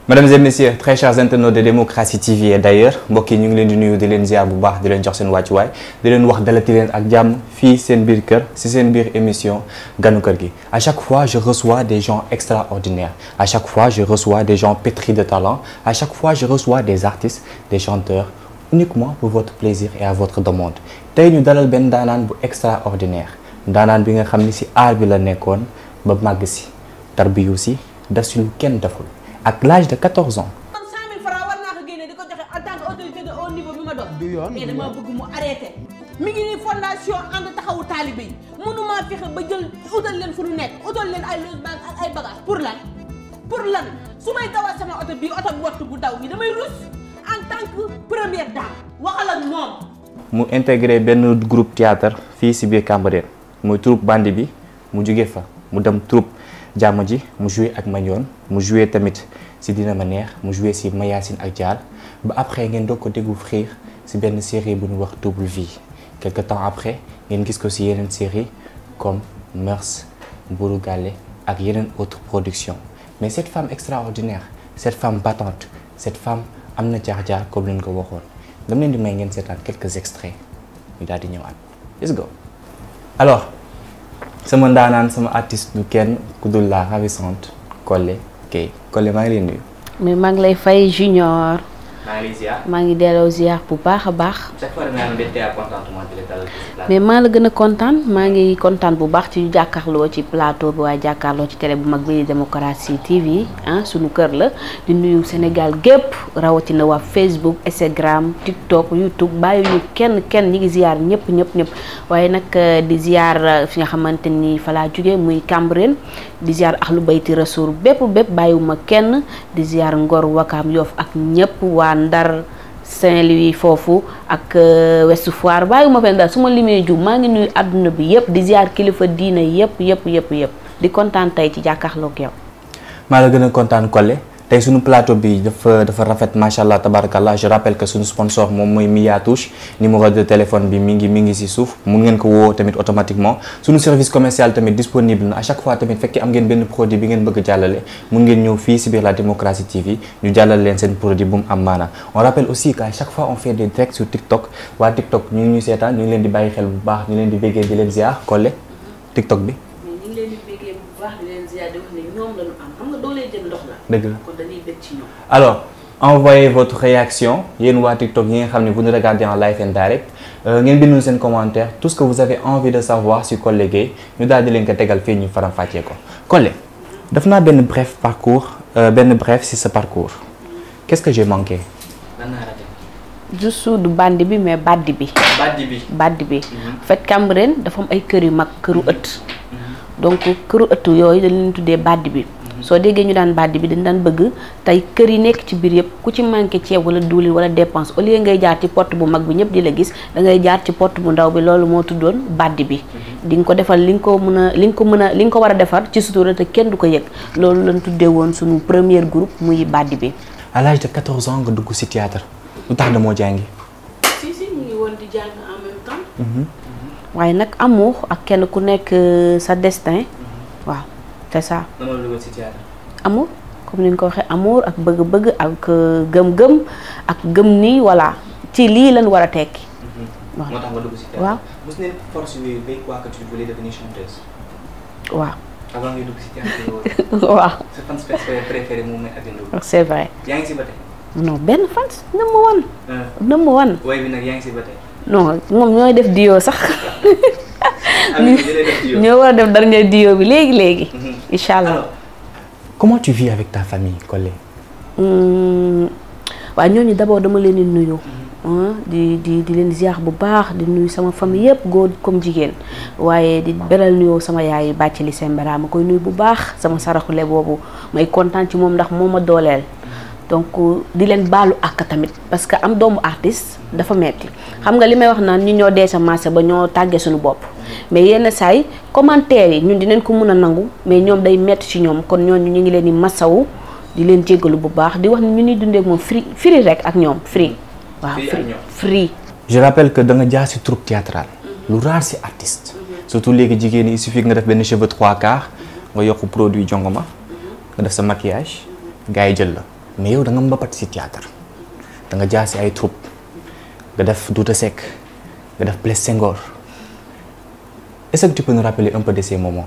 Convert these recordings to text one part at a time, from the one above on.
Mesdames et messieurs, très chers internautes de Démocratie TV et d'ailleurs mbokk yi ñu ngi leen di nuyu di leen ziar bu baax di leen jox seen wàccuwaay di leen wax dalati leen ak jàmm fii seen biir kër si seen biir émission Gannu Keur gi. À chaque fois je reçois des gens extraordinaires, à chaque fois je reçois des gens pétris de talent, à chaque fois je reçois des artistes, des chanteurs uniquement pour votre plaisir et à votre demande. Tey ñu dalal benn ndaanaan bu extraordinaire ndaanaan bi nga xam ni si aar bi la nekkoon ba màgg si tarbiyu si def si lu kenn deful. À l'âge de 14 ans. 100 000 francs war naa ko génne di ko joxe en tant qu'autorité de haut niveau bi ma doon. du yoon mais dama bëgg mu arrêté. mi ngi nii fondation ànd taxawu taalibe yi mënuma fexe ba jël utal leen fu ñu nekk utal leen ay logement ak ay bagages pour lan su may dawal sama oto bii oto wattu bu daw bi damay rus en tant que première dame waxal ak moom. mu intégré benn groupe théâtre fii si biir Comedienne muy troupe bandi bi mu jóge fa mu dem troupe jàmm ji mu joué ak Mandione mu joué tamit si Dina Ma Neex mu joué si Mayacine ak Dial ba après ngeen doog ko découvrir si benn série bu ñu wax Double Vie quelque temps après ngeen gis ko si yeneen série comme Mœurs, Mburu Gàlle ak yeneen autres productions mais cette femme extraordinaire cette femme battante cette femme am na jaar-jaar comme leen ko waxoon dama leen di may ngeen seetaan quelques extraits ñu daal di ñëwaat let's go. Alors sama ndaanaan sama artiste du kenn ku dul la ravissante Collé Collé maa ngi lay nuyu. mais maa ngi lay fay Junior. maa ngi lay ziar. maa ngi delloo ziar bu baax a baax. chaque fois da ngaa am mbégte ak contentement di la dalal ci plateau. mais maa la gën a kontaan maa ngi kontaan bu baax ci jàkkaarloo ci plateau bi waaye jàkkaarloo ci télé bu mag bi Démocratie TV ah sunu kër la di nuyu Sénégal gépp rawatina waa Facebook Instagram TikTok YouTube bàyyi ñu kenn ñi ngi ziar ñëpp waaye nag di ziar fi nga xamante ni fa laa jóge muy Cambérène di ziar Ahlu Bayti Rasoul bépp bàyyiwuma kenn di ziar Ngor Wakaam Yoff ak ñëpp waa Ndar Saint-Louis foofu ak Ouest Foire bàyyiwuma fenn daal su ma limee ju maa ngi nuyu àdduna bi yëpp di ziar kilifa diina yëpp di kontaan tey ci jàkkaarloog yow. maa la gën a kontaan Collé tey suñu plateau bi dafa rafet macha allah tabarakallah je rappelle que suñu sponsor moom mooy Mia Touche numéro de téléphone bi mi ngi si suuf mun ngeen ko woo tamit automatiquement suñu service commercial tamit disponible na à chaque fois tamit fekkee am ngeen benn produit bi ngeen bëgg jàllale mun ngeen ñëw fii si biir la Démocratie TV ñu jàllale leen seen produit bu mu am maana on rappelle aussi qu'à chaque fois on fait des directs sur TikTok waa TikTok ñu ngi ñuy seetaan ñu ngi leen di bàyyi xel bu baax ñu leen di béggee di leen ziar Collé TikTok bi. Alors, envoyez votre réaction yéen waa TikTok yi nga xam ne vous nous regardez en live and direct ngeen bindu seen commentaire tout ce que vous avez envie de savoir sur Collé Gueye ñu daal di leen ko tegal fii ñu faram fàccee ko. Collé def naa benn bref si sa parcours qu'est-ce que j'ai manqué. juste du bandi bi mais baddi bi. en fait Cambérène dafa am ay kër yu mag këru ëtt. donc këru ëtt yooyu dañ leen tuddee baddi bi. soo déggee ñu daan baddi bi dañ daan bëgg tey kër yi nekk ci biir yëpp ku ci manqué ceeb wala diwlin wala dépense au lieu ngay jaar ci porte bu mag bi ñëpp di la gis da ngay jaar ci porte bu ndaw bi loolu moo tuddoon baddi bi. di nga ko defal li nga ko war a defar ci sutura te kenn du ko yëg loolu lañ tuddee woon suñu premier groupe muy baddi bi. à l'âge de 14 ans nga dugg ci théâtre lu tax damoo jàngi. si ñu ngi woon di jàng en même temps. waaye nag amour ak kenn ku nekk sa destin waaw. c'est ça. amour comme ni nga ko waxee amour ak bëgg-bëgg ak gëm-gëm ak gëm ni voilà ci lii lañ war a tekki. moo tax nga dugg ci théâtre. waaw. mos ngeen force yooyu ba quoi que tu voulais devenir chanteuse. waaw. avant ngay dugg ci théâtre. waaw. sa fan préférée moom mooy Gannu. c'est vrai. yaa ngi ci ba tey. non benn fan number one. woy bi nag yaa ngi ci ba tey. non moom ñooy def duo sax. ñoo war a def dernier duo bi léegi. incha allah. comment tu vis avec ta famille Collé. waaw ñooñu d'abord dama leen di nuyu. di leen ziar bu baax di nuyu sama famille yëpp góor comme jigéen waaye di beral nuyoo sama yaay bàcc li sembara ma koy nuyu bu baax sama saraxule boobu may kontaan ci moom ndax moo ma dooleel. donc di leen baalu àq tamit parce que am doomu artiste dafa metti xam nga li may wax naan ñu ñoo dee sa marché ba ñoo tàggee suñu bopp mais yenn saay commentaires yi ñun dinañ ko mën a nangu mais ñoom day metti ci ñoom kon ñooñu ñu ngi leen di masawu di leen jéggalu bu baax di wax ni ñu ñuy dundee ak moom free rek ak ñoom free. waaw free. je rappelle que da nga jaar ci troupe théâtrale lu rare ci artiste surtout léegi jigéen ñi il suffit nga def benn cheveux 3/4 nga yokk produit jongoma nga def sa maquillage gars yi jël la mais yow da nga mbapat si théâtre da nga jaar si ay troupe nga def Douta Seck nga def Blaise Senghor est-ce que tu peux nous rappeler un peu de ces moments.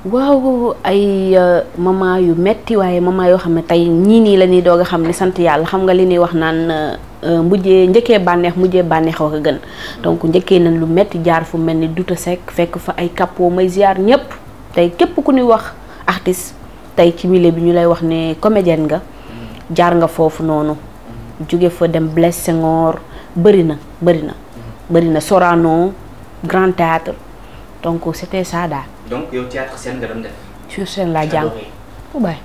waaw ay moment yu metti waaye moment yoo xam ne tey ñii nii la ñuy doog a xam ne sant yàlla xam nga li ñuy wax naan njëkkee bànneex mujjee bànneex wax a gën donc njëkkee nañ lu metti jaar fu mel ni Douta Seck fekk fa ay capot may ziar ñëpp tey képp ku ñuy wax artiste tey ci milieu bi ñu lay wax ne comédienne nga jaar nga foofu noonu jóge fa dem Blaise Senghor bëri na Sorano Grand Théâtre donc c'était ça daal. donc yow théâtre scène nga doon def. sur scène laa jàng bu baax.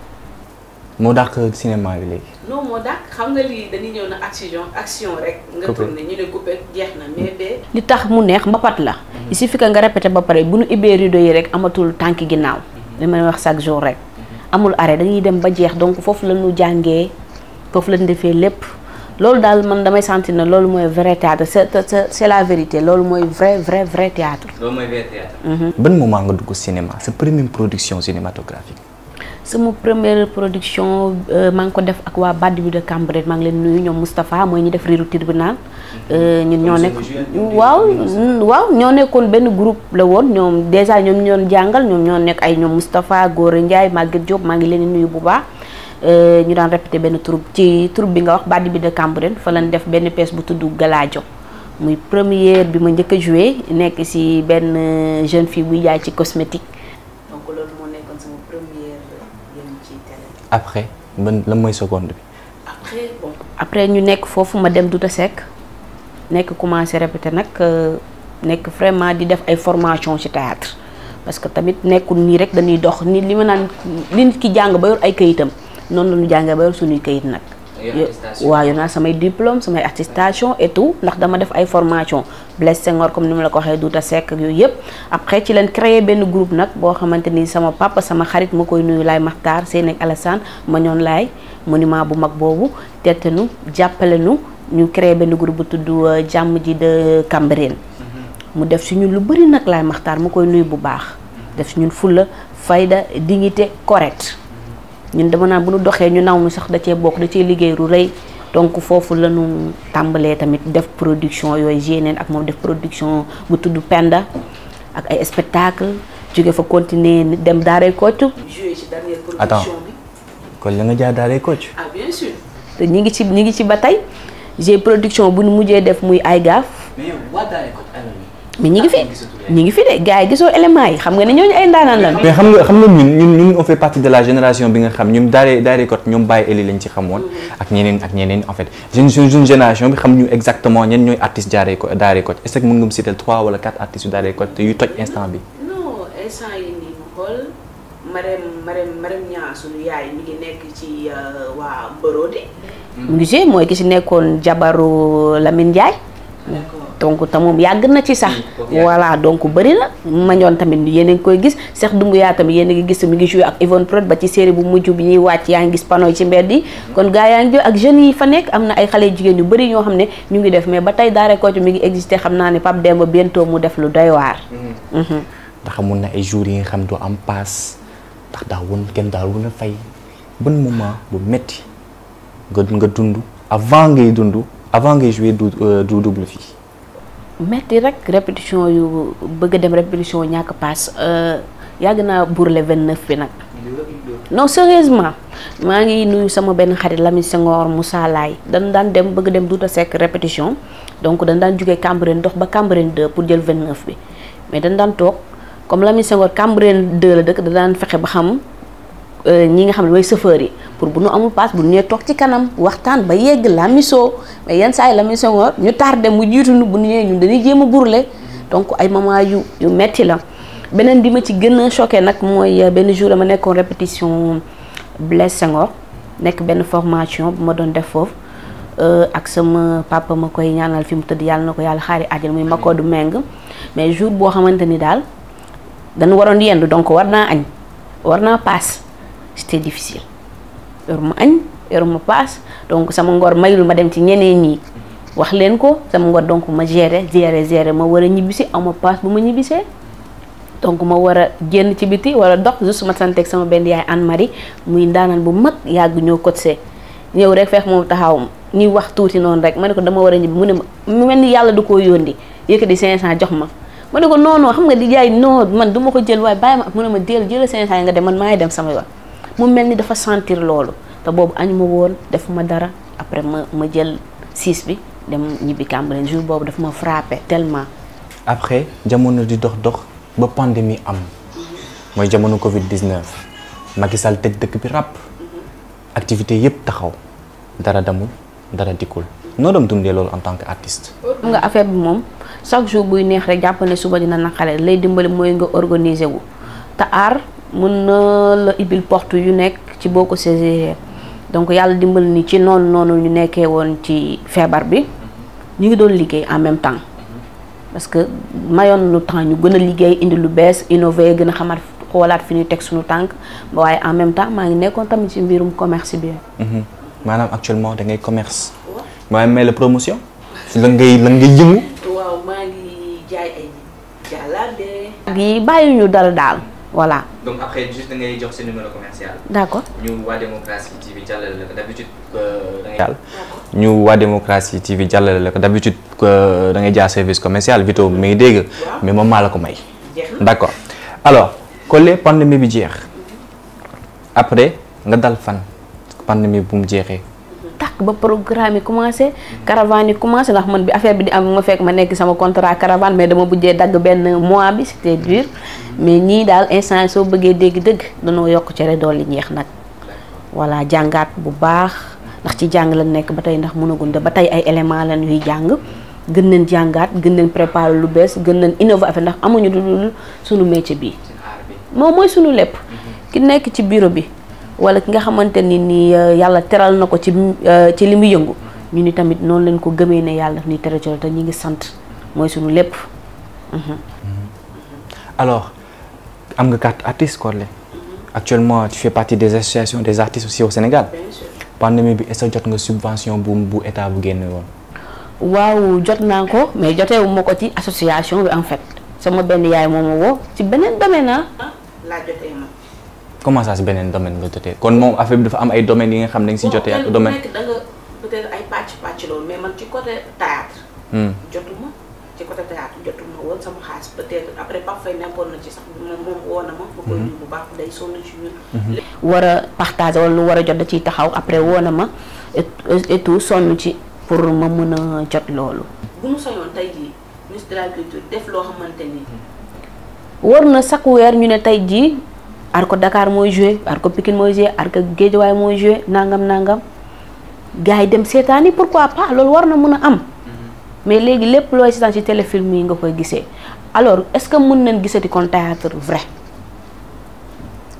moo dàq cinéma bi léegi. non moo dàq xam nga lii dañuy ñëw na action rek. nga tourné ñu ne coupé jeex na mais bee. li tax mu neex mbapat la. il suffit que nga répété ba pare bu nu ubbee rideau yi rek amatul tànki ginnaaw. li may wax chaque jour rek. amul arrêt dañuy dem ba jeex donc foofu la ñu jàngee foofu la ñu defee lépp. loolu daal man damay sentir na loolu mooy vrai théâtre c'est la vérité loolu mooy vrai théâtre. loolu mooy vrai théâtre. ban moment nga dugg cinéma sa première production cinématographique. sama première production maa ngi ko def ak waa Badi bi de Cambérène maa ngi leen nuyu ñoom Moustapha mooy ñi def riiru tribunal. ñun ñoo nekk waaw ñoo nekkoon benn groupe la woon ñoom déjà ñoom ñoo jàngal ñoom ñoo nekk ay ñoom Moustapha Gora Ndiaye Maguette Diop maa ngi leen nuyu bu baax. ñu daan répété benn troupe ci troupe bi nga wax Badi bi de Cambérène fa lañ def benn pièce bu tudd Galaajo muy première bi ma njëkk a joué nekk ci benn jeune fille buy jaay ci cosmétique donc loolu moo nekkoon sama première yéen ci télé. après lan mooy seconde bi. après ñu nekk foofu ma dem Douta Seck nekk commencé répété nag nekk vraiment di def ay formation ci théâtre parce que tamit nekkul nii rek dañuy dox ni li ma naan li nit ki jàng ba yor ay kayitam. noonu la ñu jàngee ba yor suñuy kayit nag. waaw yor naa samay diplôme samay attestation et tout ndax dama def ay formation Blaise Senghor comme ni ma la ko waxee Douta Seck ak yooyu yëpp. après ci leen créé benn groupe nag boo xamante ni sama papa sama xarit ma koy nuyu Laye Makhtar Seyne ak Alassane ma ñoon Laye monument bu mag boobu tette nu jàppale nu ñu créé benn groupe bu tudd jàmm ji de Cambérène. mu def si ñun lu bëri nag Laye Makhtar ma koy nuyu bu baax. def si ñun fulla fayda dignité correct. ñun dama naan bu ñu doxee ñu naw ñu sax da cee bokk da cee liggéey lu rëy donc foofu la ñu tàmbalee tamit def production yooyu géneen ak moom def production bu tudd Penda ak ay spectacle jóge fa continuer dem Daaray Kocc. joué ci dernière production bi. kon la nga jaar Daaray Kocc. ah bien sûr. te ñi ngi ci ba tey j'ai production bu ñu mujjee def muy ay gaaf. mais yow waa Daaray Kocc mais ñi ngi fi de gars yi gisoo éléments yi xam nga ne ñooñu ay ndaanaan la. mais xam nga ñun on fait partie de la génération bi nga xam ñun Daaray Kocc ñoom Baye Eli lañ ci xamoon. ak ñeneen en fait jeune génération bi xam ñu exactement ñen ñooy artistes Daaray Kocc est-ce que mën nga me citer 3 wala 4 artistes yu Daaray Kocc yu toj instant bi. non instant yi nii ma xool Marème Niang sunu yaay mi ngi nekk ci waa Borode. mu ngi mooy ki si nekkoon jabaru Lamine Ndiaye. donc te moom yàgg na ci sax. voilà donc bëri na ma ñoon tamit yéen a ngi koy gis Cheikh Doumbouya tamit yéen a ngi gis mi ngi joué ak Yvonne Prod ba ci série bu mujj bi ñuy wàcc yaa ngi gis panneau yi ci mbedd yi. kon gars yaa ngi ak jeunes yi fa nekk am na ay xale jigéen yu bëri ñoo xam ne ñu ngi def mais ba tey Daaray Kocc mi ngi existé xam naa ne Pape Demba bientôt mu def lu doy waar. ndax amoon na ay jours yi nga xam doo am paas ndax kenn daawul a fay ban moment bu metti nga dund avant ngay jouer du double fii. metti rek répétition yu bëgg a dem répétition ñàkk paas yàgg naa bourle 29 bi nag. non sérieusement maa ngi nuyu sama benn xarit Lamine Senghor Moussa Laye dañ daan dem bëgg dem Douta Seck répétition donc dañ daan jugee Cambérène dox ba Cambérène 2 pour jël 29 bi mais dañ daan toog comme Lamine Senghor Cambérène 2 la dëkk da daan fexe ba xam ñi nga xam ne mooy chauffeur yi pour bu nu amul paas bu nu ñëwee toog ci kanam waxtaan ba yegg la miso mais yenn saa yi Lamine Senghor ñu tardé mu jiituñu bu nu ñëwee ñun dañuy jéem a burle donc ay moment yu metti la. beneen bi ma ci gën a choqué nag mooy benn jour dama nekkoon répétition Blaise Senghor nekk benn formation bu ma doon def foofu ak sama papa ma koy ñaanal fi mu tëdd yàlla na ko yàlla xaari àjjana muy Makodou Meng mais jour boo xamante ni daal dañu waroon yendu donc war naa añ war naa paas. c'était difficile yoruma añ yoruma paas donc sama ngor mayul ma dem ci ñeneen ñi wax leen ko sama ngor donc ma gérer ma war a ñibbisi aw ma paas bu ma ñibbisee donc ma war a génn ci biti wala dox juste ma santeeg sama benn yaay Anne Marie muy ndaanaan bu mag yàgg ñoo cotisé ñëw rek fekk moom taxaw ñuy wax tuuti noonu rek ma ne ko dama war a ñibbi mu ne ma mu mel ni yàlla du koo yónni yëkkati 500 jox ma ma ne ko non non xam nga di jaay non man du ma ko jël waaye bàyyi ma mu ne ma jël 500 yi nga dem man maay dem sama yoon mu mel ni dafa sentir loolu te boobu añu ma woon def ma dara après ma jël 6 bi dem ñibbi Cambérène jour boobu dafa ma frappé tellement. après jamono di dox ba pandémie am mooy jamono Covid 19 Macky Sall tëj dëkk bi ràpp activité yëpp taxaw dara demul dara dikkul noo doon dundee loolu en tant que artiste. xam nga affaire bi moom chaque jour buy neex rek jàpp ne suba dina naqare lay dimbali mooy nga organiser wu te aar mën na la ibil porte yu nekk ci boo ko saisir donc yàlla dimbali ni ci noonu ñu nekkee woon ci feebar bi ñu ngi doon liggéey en même temps parce que mayoon lu temps ñu gën a liggéey indi lu bees innover gën a xamat xoolaat fi ñu teg suñu tànk waaye en même temps maa ngi nekkoon tamit ci mbirum commerce bi. maanaam actuellement da ngay commerce. waaye may la promotion. la ngay yëngu. waaw maa ngi jaay ay jàllale. yi bàyyi ñu dara daal voilà. donc après juste da ngay jox sa numéro commercial. d'accord ñu waa Démocratie TV jàllale la ko d'habitude ñu waa Démocratie TV jàllale la ko d'habitude da ngay jaar service commercial Vito mi ngi dégg. mais moom maa la ko may. d'accord alors Collé pandémie bi jeex après nga dal fan pandémie bu mu jeexee. tàkk ba programme yi commencé caravane yi commencé ndax man bi affaire bi di am ma fekk ma nekk sama contrat caravane mais dama bujjee dagg benn mois bi c'était dur mais ñii daal instant soo bëggee dégg dëgg danoo yokk cere dolli ñeex nag voilà jàngaat bu baax ndax ci jàng la nekk ba tey ndax mënagun de ba tey ay éléments lañ yuy jàng gën nañ jàngaat gën nañ préparer lu bees gën nañ innover affaire ndax amuñu lu suñu métier bi moom mooy suñu lépp ki nekk ci bureau bi wala ki nga xamante ni yàlla teral na ko ci li mu yëngu ñu ni tamit noonu lañ ko gëmee ne yàlla daf ñuy teral ci te ñu ngi sant mooy suñu lépp. alors am nga carte artiste Collé actuellement tu fais partie des associations des artistes aussi au Sénégal. pandémie bi est-ce que jot nga subvention bu état bu génne woon. waaw jot naa ko mais joteewu ma ko ci association bi en fait sama benn yaay moom ma woo ci beneen domaine laa jotee ma. comment ça si beneen domaine nga jotee kon moom affaire bi dafa am ay domaines yi nga xam ne nga si jotee ak domaine. da nga peut-être ay pàcc loolu mais man ci côté théâtre jotuma ci côté théâtre jotuma woon sama xaalis peut-être après Pape Faye nekkoon na ci sax moom woo na ma koy nuyu bu baax day sonn ci ñun war a partager wala lu war a jot da ciy taxaw après woo na ma et tout sonn ci pour ma mën a jot loolu bu ñu soñoon tey jii ministre de la culture def loo xamante ni war na chaque weer ñu ne tey jii Arco Dakar mooy joué Arco Pikine mooy joué Arco Guédiawaye mooy joué nangam gars yi dem seetaani pourquoi pas loolu war na mën a am mais léegi lépp looy seetaan ci téléfilm yi nga koy gisee alors est-ce que mën nañ gisati kon théâtre vrai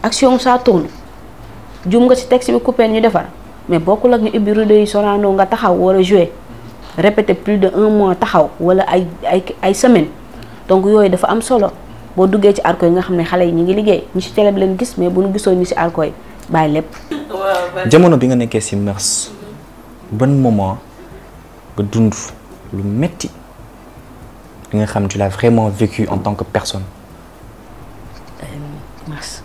action ça tourne jum nga ci texte bi coupé ñu defar mais bokkul ak ñu ubbi rideau yi Sorano nga taxaw war a joué répéter plus de 1 mois taxaw wala ay semaine donc yooyu dafa am solo boo duggee ci arco yi nga xam ne xale yi ñu ngi liggéey ñu ci télé bi leen gis mais bu ñu gisoon ñu ci arco yi bàyyi lépp. jamono bi nga nekkee ci mœurs ban moment nga dund lu metti li nga xam tu l'as vraiment vécu en tant que personne. mœurs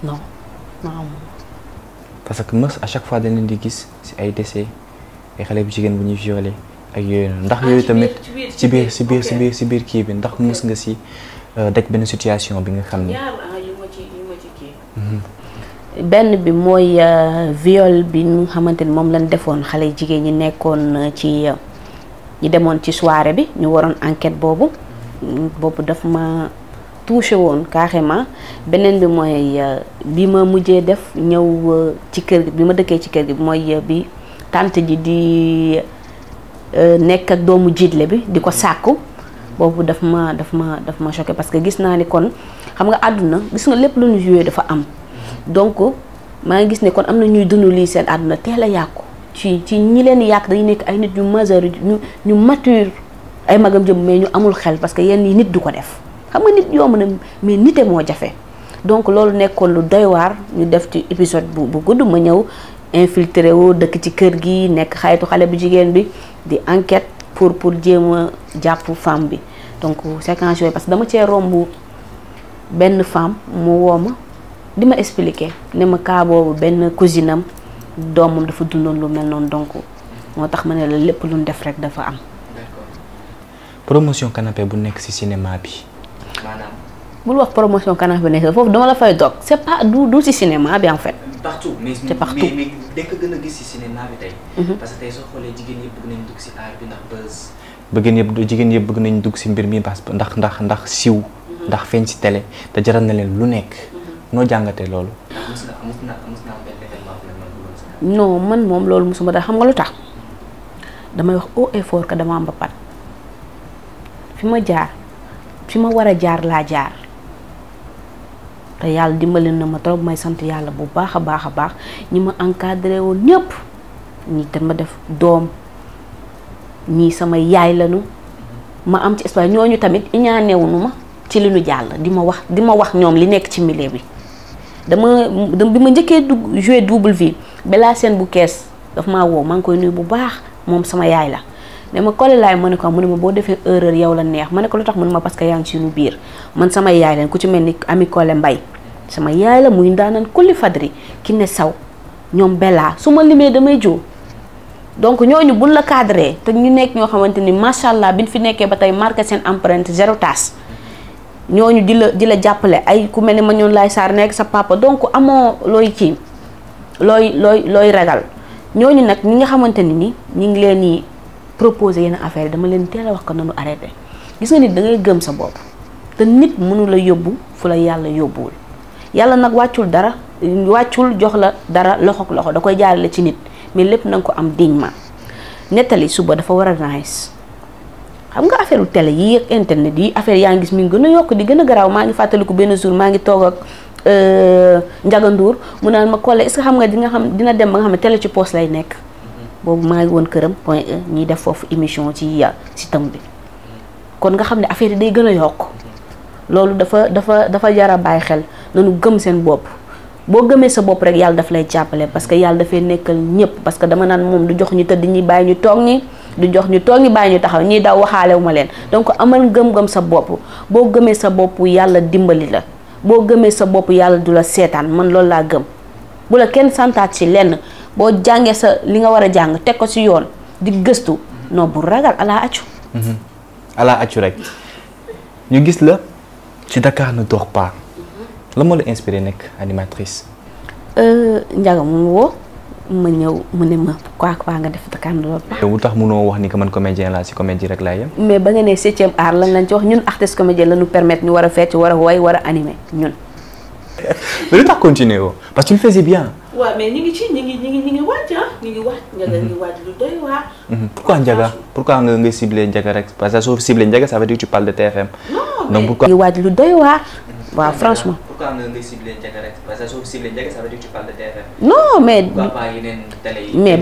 non. parce que mœurs à chaque fois dañ leen di gis ci ay décès ay xale bu jigéen bu ñuy violé ak yooyu ndax yooyu tamit ci biir kii bi ndax mës nga ci daj benn situation bi nga xam ne. benn bi mooy viol bi ñu xamante ni moom lañ defoon xale jigéen ñi nekkoon ci ñi demoon ci soirée bi ñu waroon enquête boobu daf ma touché woon carrément beneen bi mooy bi ma mujjee def ñëw ci kër gi bi ma dëkkee ci kër gi mooy bi tante ji di nekk ak doomu jiitle bi di ko sàkku boobu daf ma choqué parce que gis naa ni kon xam nga àdduna gis nga lépp lu ñu joué dafa am donc maa ngi gis ne kon am na ñuy dund lii seen àdduna teel a yàqu ci ñi leen yàq dañu nekk ay nit ñu majeur ñu mature ay magam jëm mais ñu amul xel parce que yenn yi nit du ko def xam nga nit yomb na mais nite moo jafe donc loolu nekkoon lu doy waar ñu def ci épisode bu gudd ma ñëw infiltré wu dëkk ci kër gi nekk xaritu xale bu jigéen bi di enquête pour jéem a jàpp femme bi donc séquence yooyu parce que dama cee romb benn femme mu woo ma di ma expliquer ne ma cas boobu benn cousine am doomam dafa dundoon lu mel noonu donc moo tax ma ne la lépp lu ñu def rek dafa am. d'accord promotion canapé bu nekk ci cinéma bi maanaam. bul wax promotion canapé bu nekk foofu dama la fay dog c'est pas du ci cinéma bi en fait. partout mais mais dëkk gën a gis ci cinéma bi tey. parce que tey soo xoolee jigéen yëpp bëgg nañ dugg ci art bi ndax buzz. jigéen yëpp bëgg nañ dugg ci mbir mi parce que ndax siw. ndax feeñ ci télé te jaral na leen lu nekk. noo jàngatee loolu. non man moom loolu mosuma daal xam nga lu tax damay wax haut et fort que dama am mbapat fi ma jaar fi ma war a jaar laa jaar te yàlla dimbali na ma trop may sant yàlla bu baax a baax ñi ma encadré woon ñëpp ñi dama def doom ñii sama yaay lañu ma am ci espace ñooñu tamit iñaanewuñu ma ci li ñu jàll di ma wax ñoom li nekk ci milieu bi bi ma njëkkee jouer double vie Bella Sène bu kees daf maa woo maa ngi koy nuyu bu baax moom sama yaay la ne ma Collé laay ma ne ko mu ne ma boo defee erreur yow la neex ma ne ko lu tax mu ne ma parce que yaa ngi suñu biir man sama yaay leen ku ci mel ni ami Collé Mbay sama yaay la muy ndaanan kulli fadri ki ne saw ñoom Bella su ma limee damay jóo donc ñooñu buñ la cadré te ñu nekk ñoo xamante ni macha allah biñ fi nekkee ba tey marqué seen empreinte zéro tache ñooñu di la jàppale ay ku mel ni ma ñoon laay saar nekk sa papa donc amoo looy kii looy ragal ñooñu nag ñi nga xamante ni ñi ngi leen di proposer yenn affaire yi dama leen teel a wax ko nanu arrêté gis nga nit da ngay gëm sa bopp te nit mënu la yóbbu fu la yàlla yóbbuwul yàlla nag wàccul jox la dara loxook loxo da koy jaarale ci nit mais lépp na nga ko am dignement nettali suba dafa war a nice xam nga affaire télé yi ak internet yi affaire yaa ngi gis mi ngi gën a yokk di gën a garaaw maa ngi fàttaliku benn jour maa ngi toog ak Ndiaga Ndour mu naan ma Collé est-ce que xam nga dina dem ba nga xam ne télé ci poste lay nekk boobu maa ngi woon këram point E ñuy def foofu émission ci tam bi kon nga xam ne affaire yi day gën a yokk loolu dafa jar a bàyyi xel nañu gëm seen bopp boo gëmee sa bopp rek yàlla daf lay jàppale parce que yàlla dafay nekkal ñëpp parce que dama naan moom du jox ñu tëdd ñi bàyyi ñu toog ñi du jox ñu toog ñi bàyyi ñu taxaw ñii daw waxaalewu ma leen donc amal gëm-gëm sa bopp boo gëmee sa bopp yàlla dimbali la boo gëmee sa bopp yàlla du la seetaan man loolu laa gëm bu la kenn santaat ci lenn boo jàngee sa li nga war a jàng teg ko ci yoon di gëstu non bu ragal ala accu ala accu rek ñu gis la ci Dakar ne dort pas la moo la inspiré nekk animatrice. Ndiaga mu woo ma ñëw mu ne ma quoi nga def Dakar ne dort pas. lu tax mënoo wax ni que man comédien laa ci comédie rek laa yem. mais ba nga ne 7e art lañ ci wax ñun artiste comédien la ñu permettre ñu war a fecc war a woy war a animer ñun. mais lu tax continuer woo parce que tu le faisais bien. waaw mais ñu ngi wàcc ñu ngi wàcc. Ndiaga ngi wàcc lu doy waar. pourquoi Ndiaga pourquoi nga ciblé Ndiaga rek parce que soo ciblé Ndiaga ça veut dire que tu parles de TFM. non donc pourquoi. ngi wàcc lu doy waar. waaw franchement. pourquoi nga ciblé Ndiaga rek parce que soo ciblé Ndiaga ça veut dire que tu parles de TFM. non mais. pourquoi pas yeneen télé yi. mais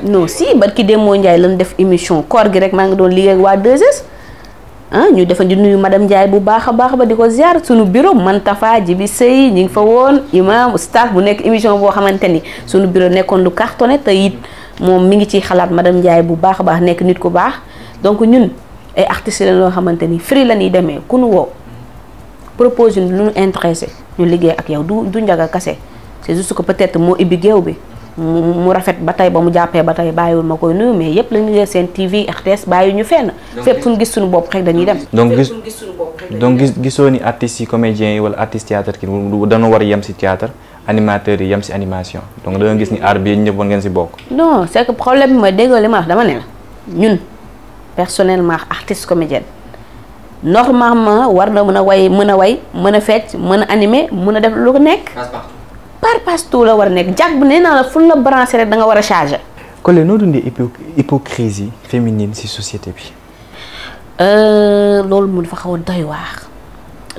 non si barki Demba Ndiaye lañ def émission koor gi rek maa ngi doon liggéey ak waa 2S. ñu defa di nuyu madame Ndiaye bu baax a baax ba di ko ziar suñu bureau man Tafa Jibi Sey ñi ngi fa woon imam staff bu nekk émission boo xamante ni suñu bureau nekkoon lu cartonné te it moom mi ngi ciy xalaat madame Ndiaye bu baax a baax nekk nit ku baax donc ñun ay artistes la loo xamante ni free la ñuy demee ku nu woo propose lu ñu intéressé ñu liggéey ak yow du Ndiaga kase c'est juste que peut-être moo ibbi géew bi mu rafet ba tey ba mu jàppee ba tey bàyyiwul ma koy nuyu mais yëpp la ñu seen TV RTS bàyyi ñu fenn. fépp fu ñu gis suñu bopp rek dañuy dem. donc gisoo ni artistes yi comédiens yi wala artiste théâtre ki dañoo war a yem ci théâtre animateurs yi yem ci animation donc da nga gis ni art bi ñëpp war ngeen ci bokk. non c'est que problème bi mooy déggoo li ma wax dama ne la ñun personnellement artiste comédienne normalement war na mën a way mën a fecc mën a animer mën a def lu ko nekk. partout la war a nekk jàg bu nee naa la fu la branché rek da nga war a chargé. Collé noo dundee hypocrisie féminine ci société bi. loolu mu dafa xaw a doy waar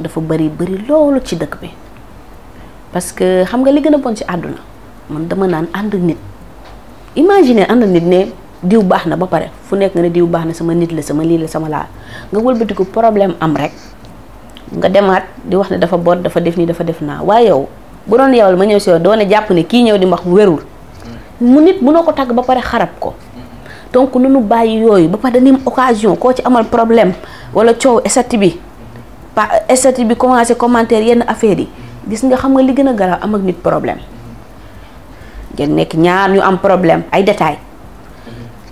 dafa bëri loolu ci dëkk bi parce que xam nga li gën a bon ci àdduna man dama naan ànd nit imaginer ànd nit ne diw baax na ba pare fu nekk nga ne diw baax na sama nit la sama lii la sama laa nga wëlbatiku problème am rek nga demaat di wax ne dafa bon dafa def nii dafa def naa waaye yow. bu doon yow ma ñëw si yow doone jàpp ne kii ñëw di wax wérul mu nit mënoo ko tàgg ba pare xarab ko donc nunu bàyyi yooyu ba pare dañuy am occasion koo ci amal problème wala coow estati bi commencé commentaire yenn affaires yi gis nga xam nga li gën a garaaw am ak nit problème ngeen nekk ñaar ñu am problème ay détails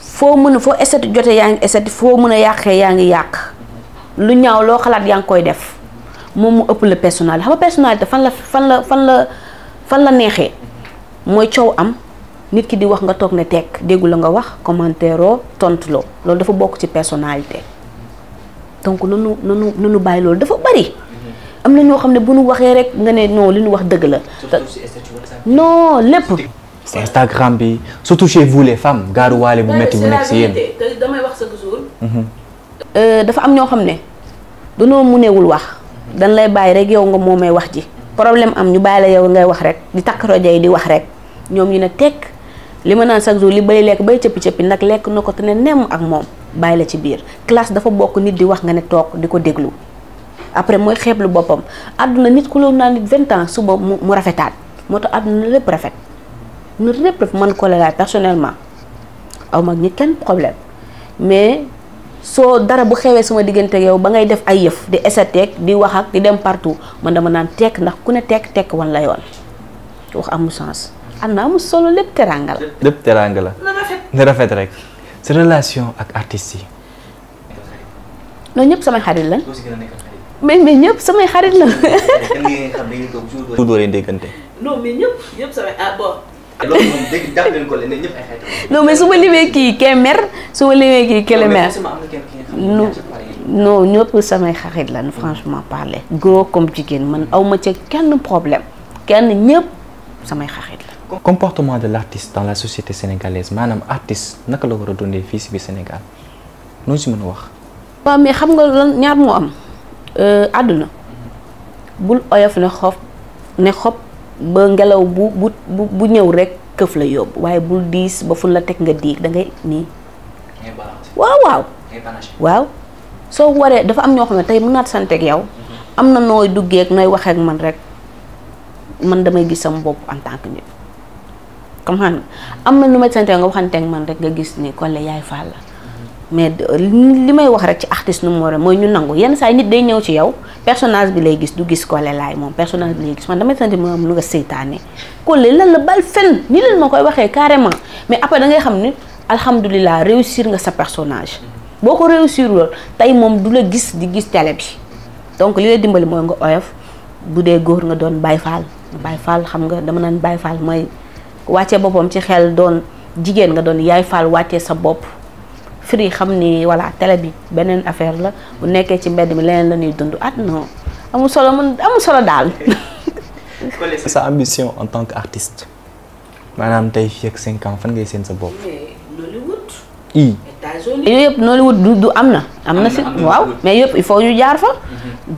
foo mën a foo eseti jote yaa ngi eseti foo mën a yàqee yaa ngi yàq lu ñaaw loo xalaat yaa ngi koy def moom mu ëpp la personnalité xam nga personnalité fan la neexee mooy coow am nit ki di wax nga toog ne tekk déggu la nga wax commentaire oo tontu loo loolu dafa bokk ci personnalité donc nanu bàyyi loolu dafa bari am na ñoo xam ne bu nu waxee rek nga ne non li nu wax dëgg la non lépp Instagram bi surtout chez vous les femmes gaaruwaale bu metti bu nekk si yéen damay wax chaque jour dafa am ñoo xam ne danoo munewul wax dañ lay bàyyi rek yow nga moomee wax ji problème am ñu bàyyi la yow ngay wax rek di takk rajo yi di wax rek ñoom ñu ne tekk li ma naan chaque jour li bay lekk bay cëppi-cëppi nag lekk na ko te ne nemm ak moom bàyyi la ci biir classe dafa bokk nit di wax nga ne toog di ko déglu après mooy xeeblu boppam àdduna nit ku loolu naa nit 20 ans suba mu rafetaat moo tax àdduna lépp rafet nu lépp man Collé laay personnellement aw mag ñi kenn problème mais soo dara bu xewee sama diggante yow ba ngay def ay yëf di esateeg di wax ak di dem partout man dama naan tekk ndax ku ne tekk wan la yoon wax amul sens am na amul solo lépp teraanga la. lépp teraanga la. na rafet rek. sa relation ak artistes yi. non ñëpp samay xarit lañ. mais ñëpp samay xarit la. tout doo leen déggante. non mais ñëpp samay bon. loolu moom dégg jàpp leen ko leen ñëpp ay xarit. non mais su ma limee kii kee mer su ma limee kii kele mer. non ñëpp samay xarit lañ franchement parler. góor comme jigéen man aw ma ca kenn problème kenn ñëpp samay xarit la. comportement de l'artiste dans la société sénégalaise maanaam artiste naka la war a dundee fii si biir Sénégal noonu si mën a wax. waaw mais xam nga lan ñaar moo am àdduna bul oyof ne xob ba ngelaw bu ñëw rek këf la yóbbu waaye bul diis ba fu la teg nga diig da ngay nii. waaw soo waree dafa am ñoo xam ne tey mën naa sant ak yow am na nooy duggee ak nooy waxee ak man rek man damay gis sama bopp en tant que nit. comme xam nga am na nu may sant nga waxante ak man rek nga gis ni Collé yaay Fall la mais li may wax rek ci artiste nu mu war a mooy ñu nangu yenn saa yi nit day ñëw ci yow personnage bi lay gis du gis Collé laay moom personnage bi lay gis man damay sant mu am lu nga seytaane Collé lan la bal fen ni leen ma koy waxee carrément mais après da ngay xam ni alhamdulilah réussir nga sa personnage boo ko réussir lool tey moom du la gis di gis télé bi donc li lay dimbali mooy nga oyof bu dee góor nga doon Baye Fall xam nga dama naan Baye Fall mooy wàccee boppam ci xel doon jigéen nga doon yaay Fall wàccee sa bopp firi xam ni voilà télé bi beneen affaire la bu nekkee ci mbedd mi leneen la ñuy dund non amul solo daal. sa ambition en tant qu'artiste maanaam tey fii ak 5 ans fan ngay seen sa bopp. Nollywood. États-Unis yooyu yëpp Nollywood du am na si waaw mais yëpp il faut ñu jaar fa.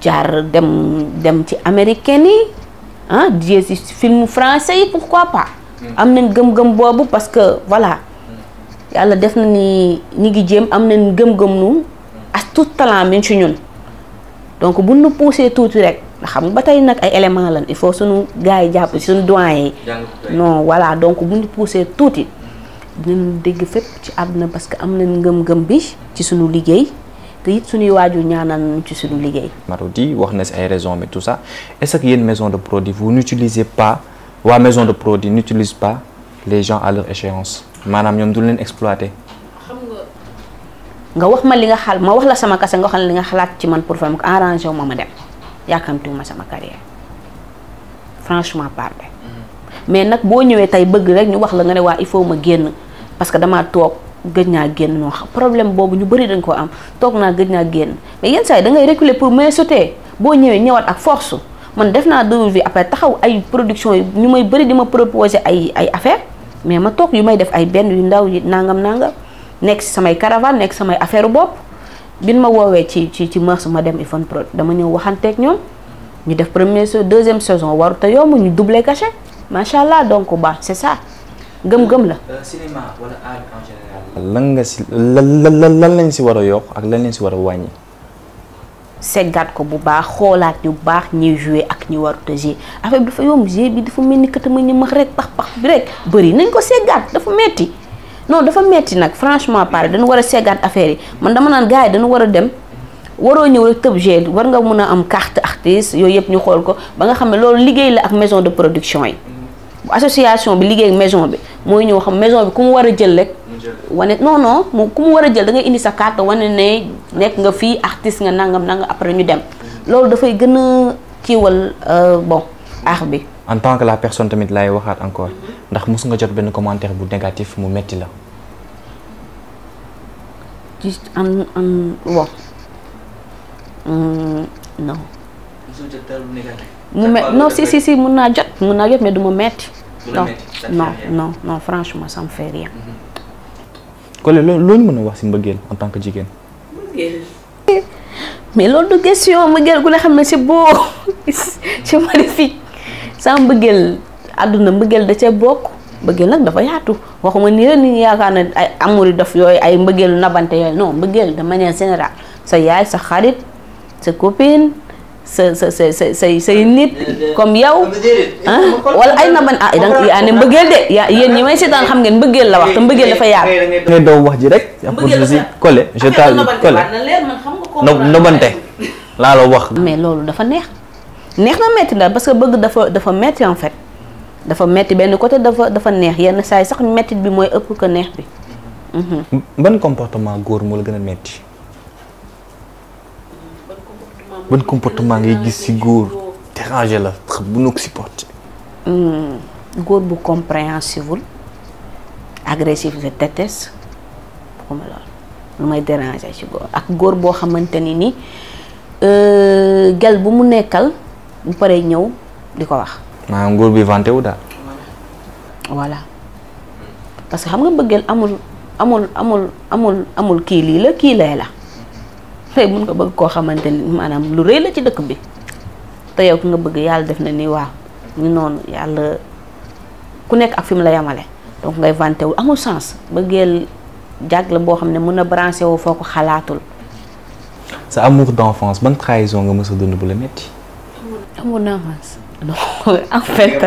jaar dem ci américaine yi di ci film français yi pourquoi pas. am nañ gëm-gëm boobu parce que voilà yàlla def na ni ñi ngi jéem am nañ gëm-gëm nu as tout talent mi ci ñun donc bu nu poussé tuuti rek xam nga ba tey nag ay éléments lan il faut suñu gars yi jàpp suñu doyen yi non voilà donc bu ñu poussé tuuti dinañ dégg fépp ci àdduna parce que am nañ ngëm-ngëm bi ci suñu liggéey te it suñuy waajur ñaanal nañu ci suñu liggéey. Marodi wax na si ay raisons mais tout ça est-ce que yéen maison de produit vous n'utilisez pas waa maison de produit n'utilise pas les gens à leur échéance maanaam ñoom du leen exploiter. xam nga wax ma li nga xal ma wax la sama kase nga xam li nga xalaat ci man pour faire ko arrangé wu ma dem yàkkamtiwuma sama carrière franchement parler. mais nag boo ñëwee tey bëgg rek ñu wax la nga ne waa il faut ma génn parce que damaa toog gëj naa génn noo xam problème boobu ñu bëri dañ ko am toog naa gëj naa génn mais yenn saa yi da ngay reculer pour mieux sauter boo ñëwee ñëwaat ak force. man def naa double vie après taxaw ay production yi ñu may bëri di ma proposer ay affaire mais ma toog yu may def ay benn yu ndaw yi nangam nekk si samay caravane nekk samay affaire bopp bin ma woowee ci mars ma dem Ifon Prod dama ñëw waxanteeg ñoom ñu def deuxième saison waru te yomb ñu doubler cachet macha allah donc c'est ça gëm-gëm la. cinéma wala art en général. lan nga si lan lañ si war a yokk ak lan lañ si war a wàññi. seggaat ko bu baax xoolaat yu baax ñuy jouer ak ñi warut a jouer affaire bi dafa yomb jouer bi dafa mel ni katama ñu max rek pax bi rek bëri nañ ko seggaat dafa metti non dafa metti nag franchement parler dañu war a seggaat affaire yi man dama naan gars yi dañu war a dem waroo ñëw rek tëb gel war nga mën a am carte artiste yooyu yëpp ñu xool ko ba nga xam ne loolu liggéey la ak maison de production yi bu association bi liggéey ak maison bi mooy ñëw xam maison bi ku mu war a jël rek wane non ku mu war a jël da ngay indi sa carte wane ne nekk nga fii artiste nga nangam après ñu dem loolu dafay gën a kiiwal bon art bi. en tant que la personne tamit laay waxaat encore ndax mos nga jot benn commentaire bu négatif mu metti la. juste bon non. mu met non si mun naa jot mais du ma metti. non franchement ça me fait rien. Collé loo ñu mën a wax ci mbëggeel en tant que jigéen. mais loolu du question mbëggeel ku ne xam ne c'est beau c'est magnifique sama mbëggeel àdduna mbëggeel da cee bokk mbëggeel nag dafa yaatu waxuma nii la nit ñi yaakaar ne ay amour yi daf yooyu ay mbëggeelu nabante yooyu non mbëggeel de manière générale sa yaay sa xarit sa copine say nit comme yow wala ay naban yaa ne mbëggeel de yéen ñi may seetaan xam ngeen mbëggeel la wax te mbëggeel dafa yaatu. ngay daw wax ji rek. Collé je t'ai Collé nobante laa la wax. mais loolu dafa neex na metti la parce que bëgg dafa metti en fait dafa metti benn côté dafa neex yenn saa yi sax mettit bi mooy ëpp ko neex bi. ban comportement góor moo la gën a metti. ban comportement ngay gis ci góor déranger la bu nu ko supporter. góor bu compréhensif agressif je déteste comme loolu lu may déranger ci góor ak góor boo xamante ni gel bu mu nekkal bu paree ñëw di ko wax. maanaam góor bi vanté wu daal. voilà parce que xam nga bëggeel amul kii lii la kii lee la. tey mun nga bëgg koo xamante ni maanaam lu rëy la ci dëkk bi te yow ki nga bëgg yàlla def na ni waaw ñu noonu yàlla ku nekk ak fi mu la yamale donc ngay vanté wu amul sens bëggeel jàgg la boo xam ne mën a branché woo foo ko xalaatul. sa amour d'enfance ban trahison nga mës a dund bu la metti. amour d'enfance non en fait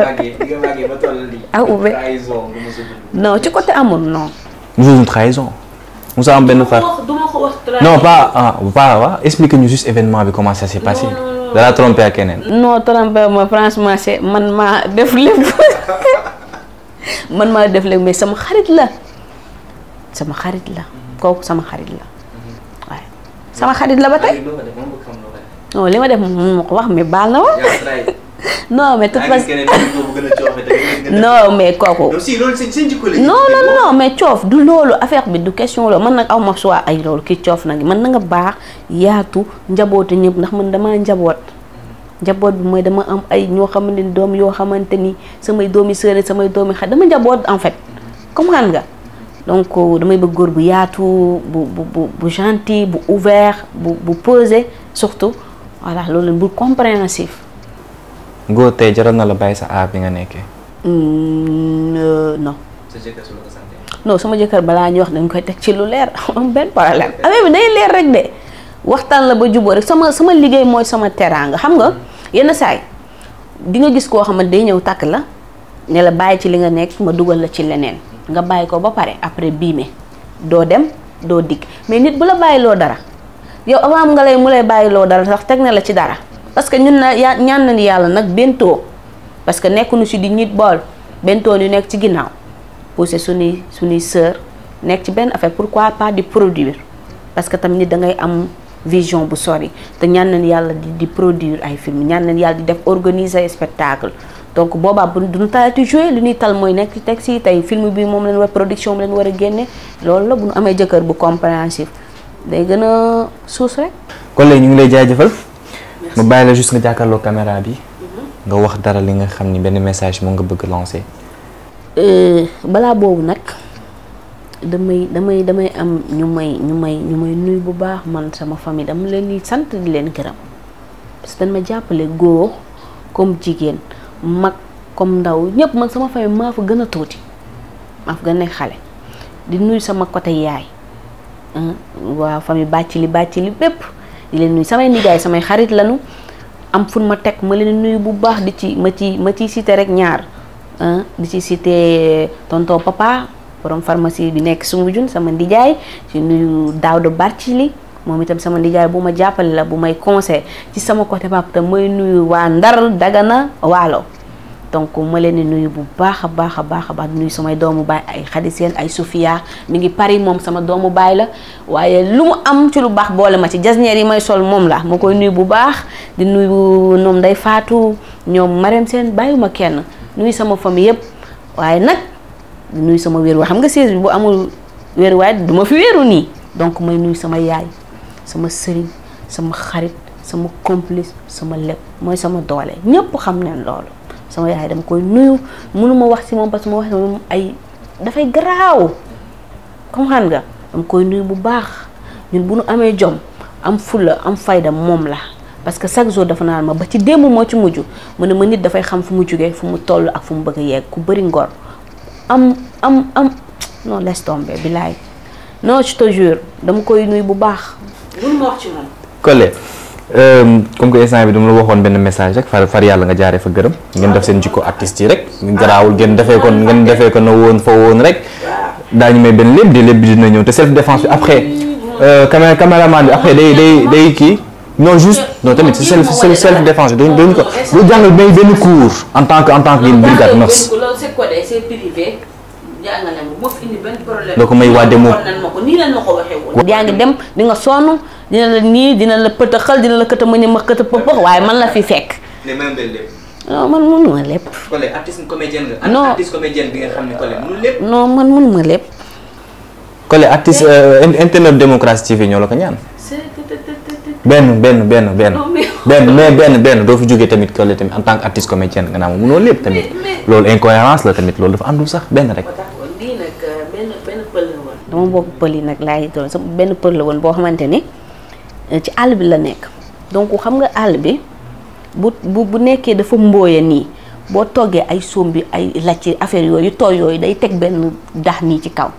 non ci côté amour non. une trahison. Moussa am benn far non pas explique-nous juste événement bi comment ça s'est passé. da la trompé ak keneen. non trompé ma franchement c'est man maa def lépp mais sama xarit la kooku sama xarit la waaye sama xarit la ba tey non li ma def moom ma ko wax mais baal na ma non mais toute façon non mais kooku non mais coof du loolu affaire bi du question loolu man nag aw ma choix ay loolu ki coof nag man na nga baax yaatu njaboote ñëpp ndax man damaa njaboot bi mooy dama am ay ñoo xamante ni doom yoo xamante ni samay doomi sœur samay doomi xarit dama njaboot en fait comprendre nga donc damay bëgg góor bu yaatu bu gentil bu ouvert bu posé surtout voilà loolu bu compréhensif. góor tey jaral na la bàyyi sa aar bi nga nekkee. non. non sama jëkkër balaa ñuy wax dañ koy teg ci lu leer am benn problème affaire bi day leer rek de waxtaan la ba jubóo rek sama liggéey mooy sama teraanga xam nga yenn saay di nga gis koo xamante day ñëw takk la ne la bàyyi ci li nga nekk ma dugal la ci leneen nga bàyyi ko ba pare après biime doo dem doo dikk mais nit bu la bàyyi loo dara yow avant mu lay bàyyi loo dara sax teg na la ci dara. parce que ñun ñaan nañu yàlla nag bentoo parce que nekkuñu si di nit bool bentoo ñu nekk ci ginnaaw pousser suñuy sœur nekk ci benn affaire pourquoi pas di produire parce que tamit nit da ngay am vision bu sori te ñaan nañu yàlla di produire ay film ñaan nañu yàlla di def organiser spectacle donc boobaa bu duñu talati jouer li ñuy tal mooy nekk ci teg si tey film bi moom leen war production bi leen war a génne loolu la bu ñu amee jëkkër bu compréhensif day gën a suus rek. Collé ñu ngi lay jaajëfal. ma bàyyi la juste nga jàkkaarloo caméra bi nga wax dara li nga xam ni benn message moo nga bëgg lancer. balaa boobu nag damay am ñu may nuyu bu baax man sama famille dama leen di sant di leen gërëm parce que dañ ma jàppale góor comme jigéen mag comme ndaw ñëpp man sama famille maa fa gën a tuuti maa fa gën a nekk xale di nuyu sama côté yaay waaw famille bàcc li bépp di leen nuyu samay nijaay samay xarit lañu am fun ma teg ma leen nuyu bu baax ma ci cité rek ñaar di ci cité tonton papa borom pharmacie bi nekk Soumbédioune sama nijaay ci nuyu Daouda Barthily moom itam sama nijaay bu ma jàppale la bu may conseil ci sama côté papa tam may nuyu waa Ndar Dagana Waalo donc ma leen di nuyu bu baax a baax a baax a baax nuyu samay doomu baay ay Khady Sène ay Sofia mi ngi Paris moom sama doomu baay la waaye lu mu am ci lu baax boole ma ci jasneer yi may sol moom la ma koy nuyu bu baax di nuyu ñoom Ndeye Fatou ñoom Marème Sène bàyyiwuma kenn nuyu sama famille yëpp waaye nag di nuyu sama wéeruwaay xam nga siège bi bu amul wéeruwaay du ma fi wéeru nii donc may nuyu sama yaay sama sëriñ sama xarit sama complice sama lépp mooy sama doole ñëpp xam nañ loolu sama yaay dama koy nuyu mënuma wax ci moom parce que ma wax ci moom ay dafay garaaw comme xam nga dama koy nuyu bu baax ñun bu nu amee jom am fulla am fayda moom la parce que chaque jour dafa naan ma ba ci démb moo ci mujj mu ne ma nit dafay xam fu mu jugee fu mu toll ak fu mu bëgg a yegg ku bëri ngor am non laisse tomber bilaay non je te jure dama koy nuyu bu baax mënuma wax ci moom. Collé comme que instant bi dama la waxoon benn message rek far yàlla nga jaaree fa gërëm ngeen def seen jikko artistes yi rek garaawul ngeen defee ko na woon fa woon rek daañu may benn lépp bi dina ñëw te self défense bi après caméraman bi après day kii non juste non tamit self défense bi dañ ko du jàngal may benn cours en tant que brigade nurse doo ko may waa demo yaa ngi dem di nga sonn dina la nii dina la pëtëxal dina la këta mëni ma këta pëpëx waaye man la fi fekk non man mënuma lépp Collé artiste comédienne nga non artiste comédienne bi nga xam ne Collé mënul lépp non man mënuma lépp Collé artiste internet DEMOCRATIE TV ñoo la ko ñaan benn doo fi jógee tamit Collé tamit en tant que artiste comédienne nga naa ma mënoo lépp tamit loolu incohérence la tamit loolu dafa àndul sax benn rek benn pël la woon dama bokk pël yi nag laay doon sa benn pël la woon boo xamante ni ci àll bi la nekk donc xam nga àll bi bu nekkee dafa mbooya nii boo toggee ay sombi ay lacc affaire yooyu tooy yooyu day teg benn dax nii ci kaw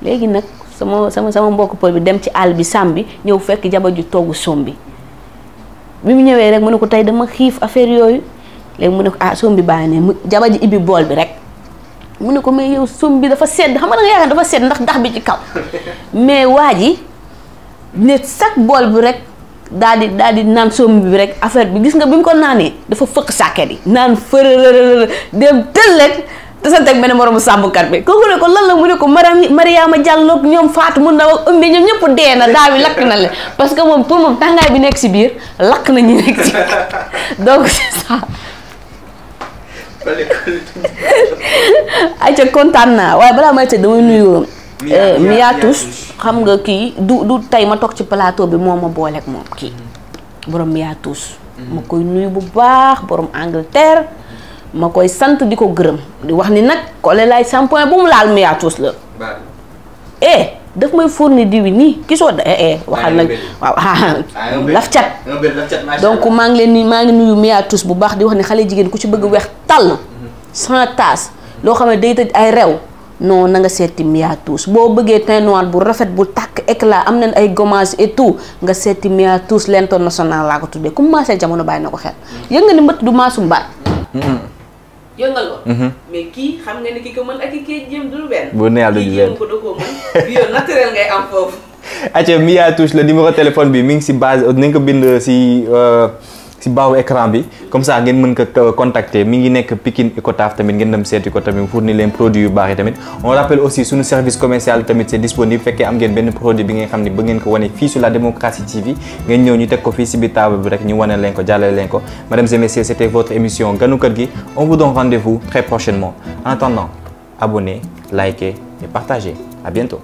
léegi nag sama mbokk pël bi dem ci àll bi sàmm bi ñëw fekk jabar ju togg sombi bi mu ñëwee rek mu ne ko tey dama xiif affaire yooyu léegi mu ne ko ah sombi bàyyi ne mu jabar ji ibbi bool bi rek mu ne ko mais yow som bi dafa sedd xam nga da nga yaakaar dafa sedd ndax dax bi ci kaw mais waa ji ne chaque bool bi rek daal di naan som bi rek affaire bi gis nga bi mu ko naanee dafa fëkk sàkket yi naan fërërërër dem tël rek te sa teg benn moromu sàmmkat bi kooku ne ko lan la mu ne ko Mariama Diallo ñoom Fatou mun na wax ëmbi ñoom ñëpp dee na daaw bi lakk na leen parce que moom pour moom tàngaay bi nekk si biir lakk na ñu nekk si donc c'est ça ayca kontaan naa waaye balaa may tëj damay nuyu Miatus xam nga kii du tey ma toog ci plateau bi moo ma booleeg moom kii borom Miatus ma koy nuyu bu baax borom Angleterre ma koy sant di ko gërëm di wax ni nag Collé lay shampoing bu mu laal Miatus la daf may fourni diwi nii gisoo waxal nag waaw laf cat donc maa ngi nuyu Miatus bu baax di wax ne xale jigéen ku ci bëgg weex tàll sans tache loo xam ne day tëj ay rew non na nga seeti Miatus boo bëggee teint noir bu rafet bu tàkk éclat am nañ ay gommage et tout nga seeti Miatus l'international laa ko tuddee ku maasee jamono bàyyi na ko xel yëg nga ni mbëtt du maasum baat yëngal ko mais kii xam nga ni ki ko mën ak ki jéem du benn bu ne yàlla du benn ko da koo mën bio naturel ngay am foofu acca Miatus le numéro téléphone bi mi ngi si base nañ ko bind si baawu écran bi comme ça ngeen mën ko contacter mi ngi nekk Pikine Icotaf tamit ngeen dem seeti ko tamit pour ni leen produit yu baax yi tamit on rappelle aussi suñu service commercial tamit c'est disponible fekkee am ngeen benn produit bi nga xam ne ba ngeen ko wane fii sur la DEMOCRATIE TV ngeen ñëw ñu teg ko fii si biir table bi rek ñu wane leen ko jàllale leen ko mesdames et messieurs c'était votre émission Gannu Keur gi on vous donne rendez-vous très prochainement en attendant abonnez likez et partagez à bientôt.